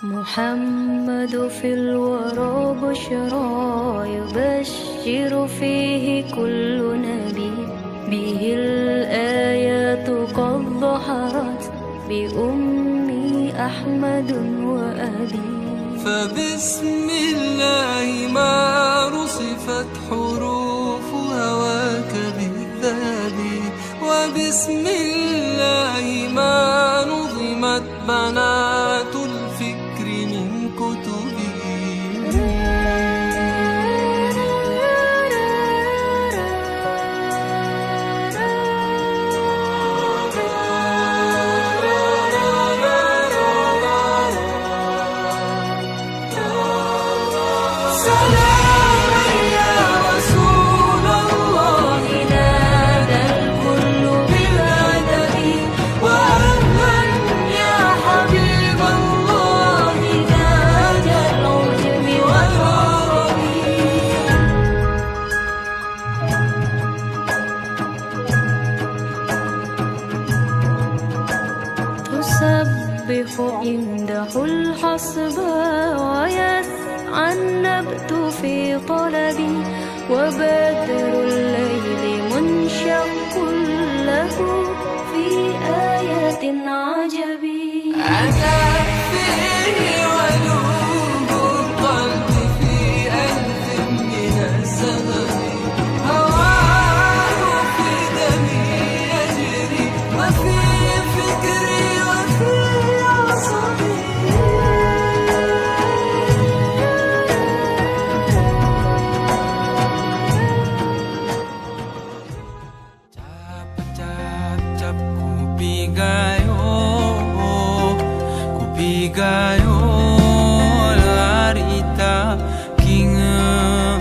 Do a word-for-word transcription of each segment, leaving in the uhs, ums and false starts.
محمد في الورى بشرى، يبشر فيه كل نبي، به الآيات قد ظهرت، بأمي أحمد وأبي. فبسم الله ما رصفت حروف هواك بالذهب، وبسم الله ما نظمت بنات الفكر من كتبي. سلاما يا رسول الله، نادى الكل بالأدب، وأهلا يا حبيب الله، تاج العجم والعرب. تسبح عنده الحصبة ويسعى النبت في طلبي، وبدر الليل منشق له في آيات عجب. أنا فيه ولوم القلب في ألف من الزمن، هواه في دمي يجري، وفي فكري وفي عصبي. Cap, cap, cap, kupigayo, kupigayo, larita kingan.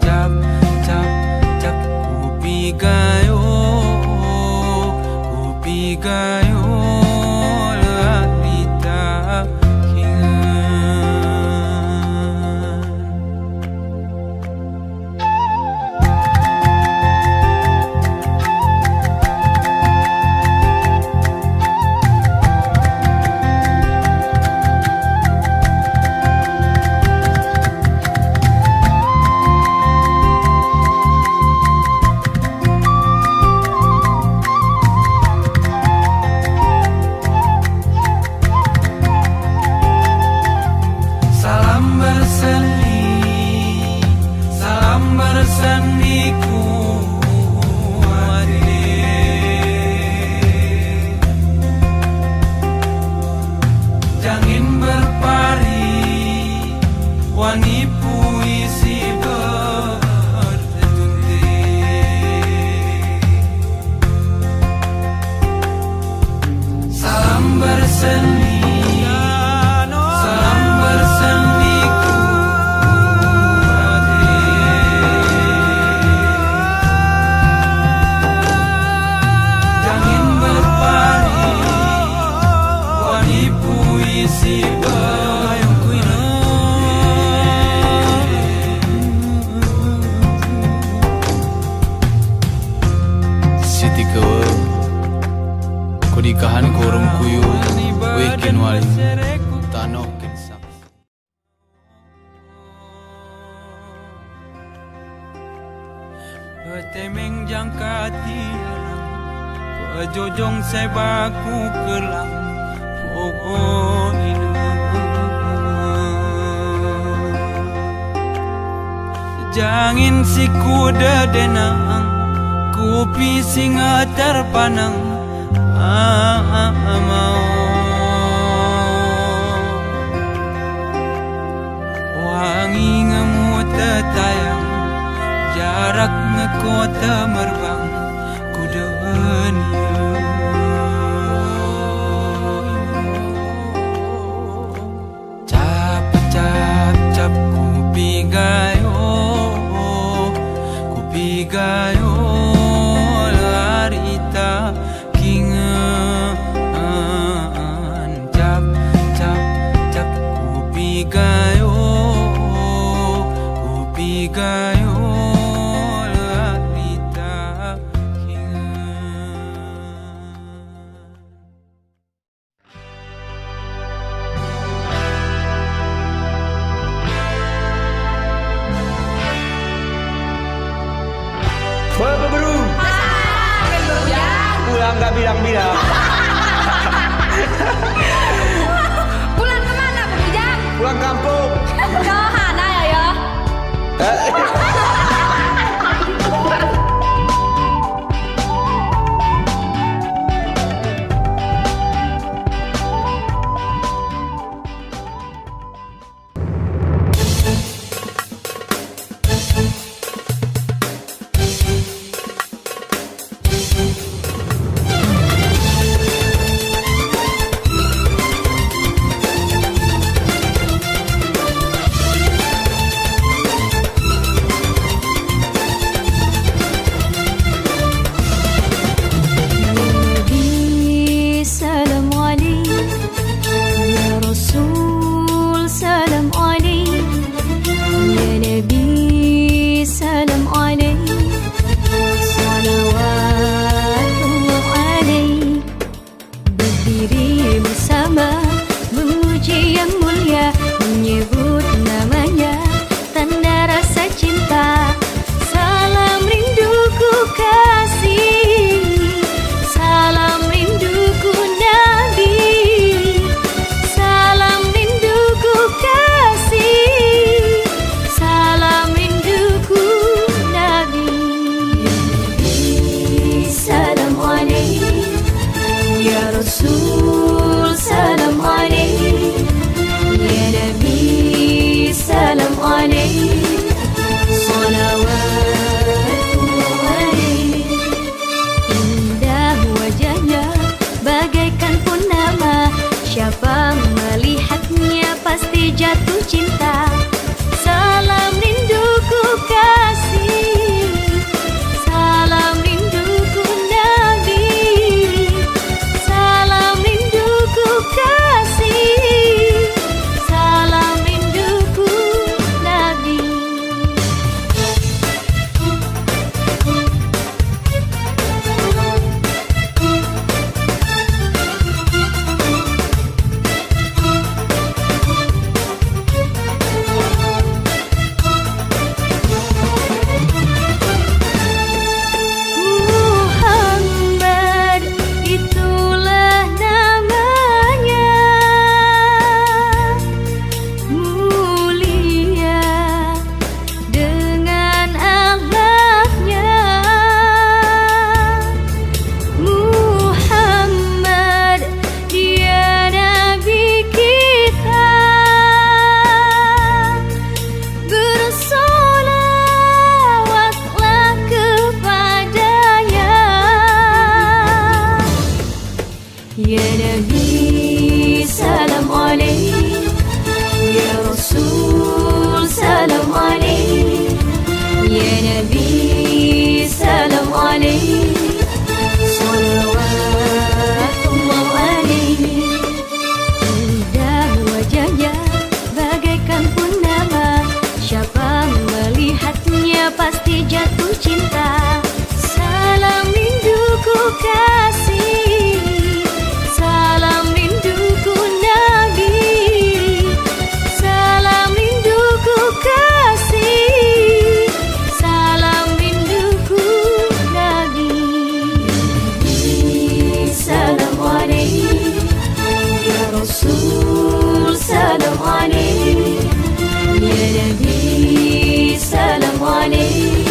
Cap, cap, cap, kupigayo, kupigayo, larita kingan. Salam berseni, salam berseni ku ade. Jangin berpari, wani puisi ber Salam berseni, salam berseni ku ade. Jangin berpari, wani puisi ber Siti kewe, kodi kahan korong kuyu, weh kinwali, tano kinsak. Petemeng jangkati, pejojong sebaku kelang. Oh, oh, ina. Jangin siku dedenang, kupi singa terpanang, ah, ah, ah, mau. Wangi ngemu tetayang, jarak ngeko temerbang. Cap, cap, cap, kupigayo, kupigayo, larita kingan. Cap, cap, cap, kupigayo, kupigayo, larita kingan. Nggak bilang-bilang. Pulang ke mana, Bang Ujang? Pulang kampung. Ke mana ya, ya? Nabi, salam alaikum. Ya Rasul, salam alaikum. Ya Nabi, salam alaikum. Salawatullah alaikum. Berdiri bersama, memuji yang mulia, menyebut namanya, tanda rasa cinta. Salam rinduku kasih, salam rinduku Nabi, salam rinduku kasih, salam rinduku Nabi. Salam alaikum, ya Rasul, salam alaikum, ya Nabi, salam alaikum, salawatullah alaikum. Indah wajahnya bagaikan purnama, siapa melihatnya pasti jatuh cinta. Salam rinduku kasih, salam rinduku Nabi, salam rinduku kasih, salam rinduku Nabi. Muhammad itulah namanya, mulia dengan akhlaknya. Muhammad, dia Nabi kita, bersolawatlah kepadanya. Ya Nabi, salam alaik. Ya Rasul, salam alaik. Ya Nabi, salam alaik. Salawatullah alaik. Indah wajahnya bagaikan purnama, siapa melihatnya pasti jatuh cinta. Salam rinduku kasih, salam rinduku Nabi, salam rinduku kasih, salam rinduku Nabi. Salam alaik, ya Rasul, salam alaik. Ya Nabi, salam alaik.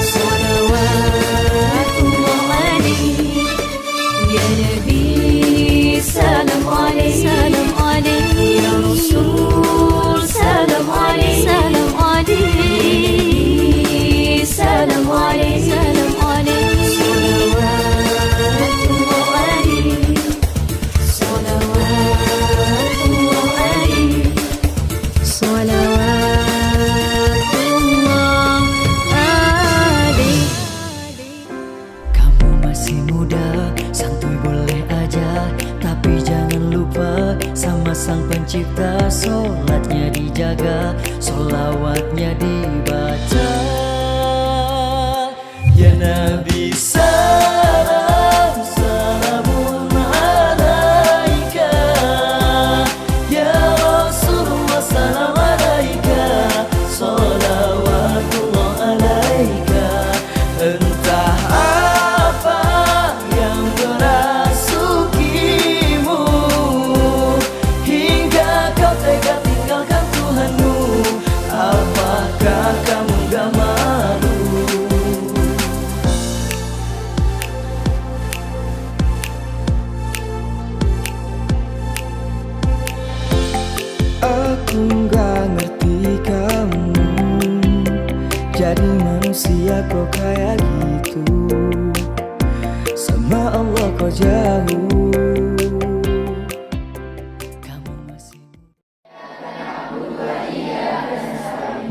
Salawatullah alaik. Ya Nabi, salam alaik. Salam alaik. Ya Rasul, salam alaik. Salam alaik. Ya Nabi, salam alaik. Salam alaik. Salawatullah alaik. Salawatullah alaik. Salawatullah alaik. Kamu masih muda, santuy boleh aja, tapi jangan lupa sama Sang Pencipta, sholatnya dijaga, sholawatnya dibaca. Ya Nabi, salam, salamun alaika. Ya Rasulullah, salam alaika. Salawatullah alaika. Entah apa yang Nggak ngerti kamu, jadi manusia kok kayak gitu. Sama Allah kok jauh. Kamu masih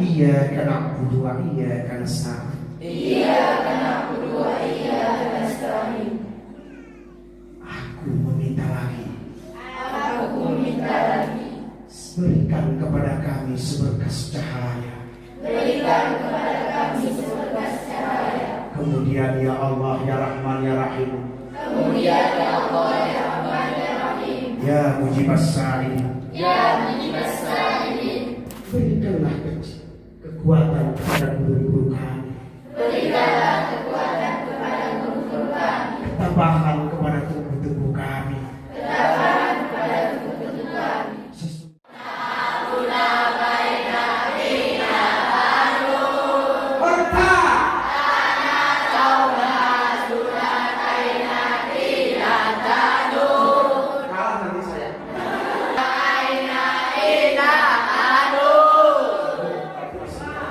Iyyaka na'budu wa iyyaka nasta'in. Iyyaka na'budu wa iyyaka nasta'in. Aku meminta lagi. Aku meminta lagi. Berikan kepada kami seberkas cahaya. Berikan kepada kami seberkas cahaya. Kemudian, ya Allah, ya Rahman, ya Rahim. Kemudian, ya Allah, ya Rahman, ya Rahim. Ya Mujibas Sa'ilin. Ya Mujibas Sa'ilin. Berikanlah keci-, kekuatan kepada guru-guru kami. Berikanlah kekuatan kepada guru-guru kami. Ketabahan kepada tubuh-tubuh kami. Ketabahan kepada tubuh-tubuh kami. Ses- Kalah nanti saya.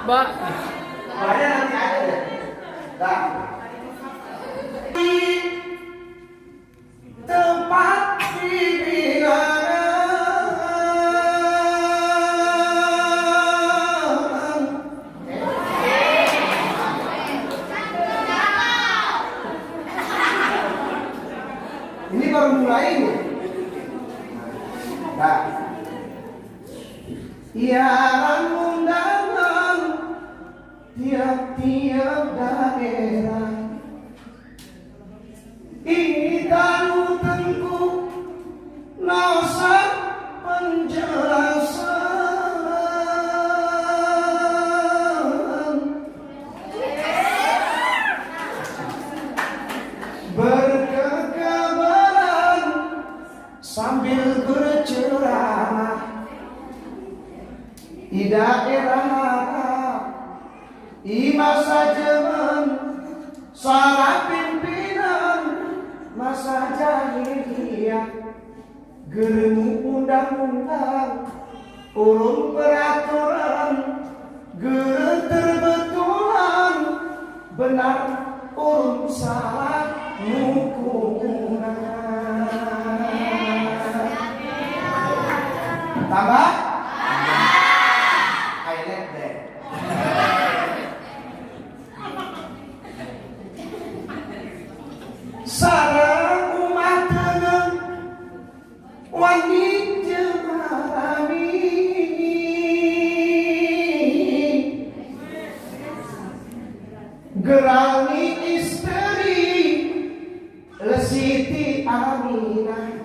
Mbak. Mbaknya nanti aja deh. Dah. Tempat di bilangan. Ini baru mulai ini. Nah. Iaran undangan tiap-tiap daerah. Ini tanu tengku nasa penjelasan. Berkekabaran sambil berceramah. I daerah Arab, i masa jaman, sara pimpinan masa jahiliyah, geremu undang-undang, urung peraturan, gere terbetulan, benar urung salah ngukunan. Tambah? Ay, lek deh. Sara umat dengan wani jemah kami. Gerani istri le Siti Aminah.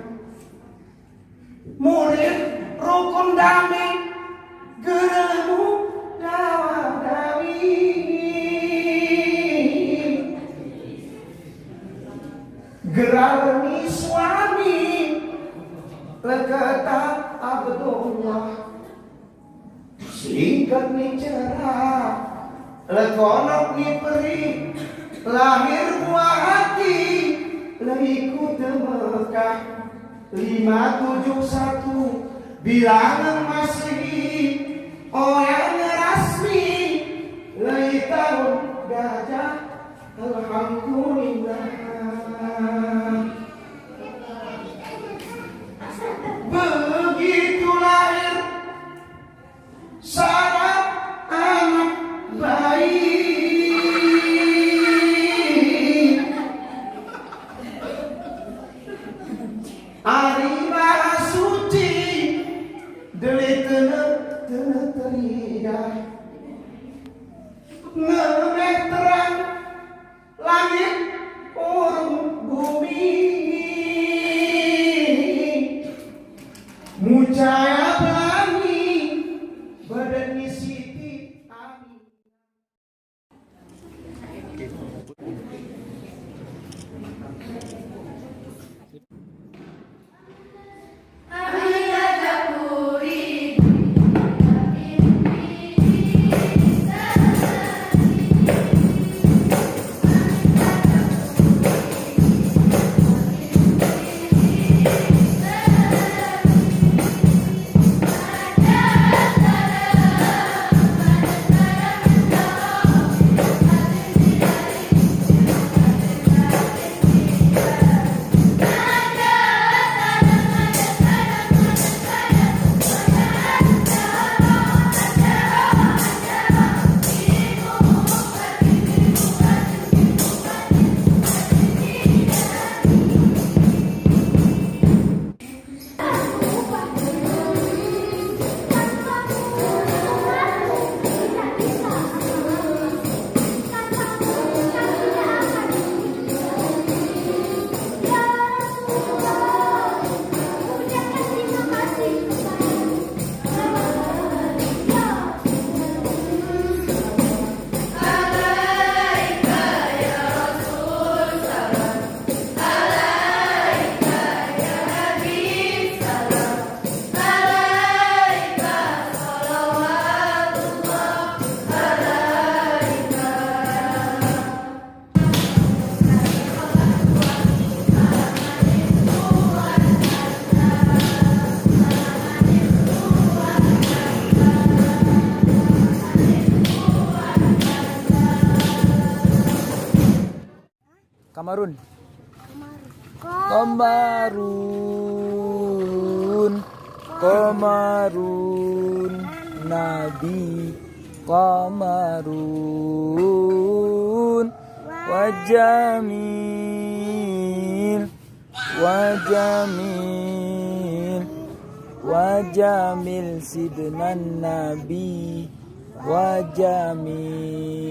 Murid rukun dami, geremu dawa-dawi. Geral ni suami, le keta Abdullah. Singkat ni cerah, le konok ni peri, lahir buah hati, le ikut Mekah, lima tujuh satu, bilangan Masehi, orang rasmi, le tahun gajah, alhamdulillah. Begitu lahir Sara anak bayi, ari Maha Suci, deli tene, tene terida, ngemeh terang, langit urung bumi, mucaya pelangi, badan ni Siti Aminah. Qamarun. Qamarun. Qamarun. Nabi. Qamarun. Wa Jamil. Wa Jamil. Wa Jamil Sidnan Nabi. Wa Jamil.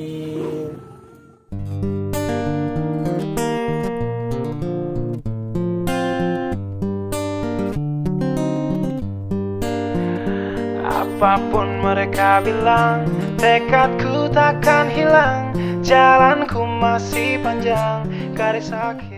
Apapun mereka bilang, tekadku takkan hilang. Jalanku masih panjang, garis akhir.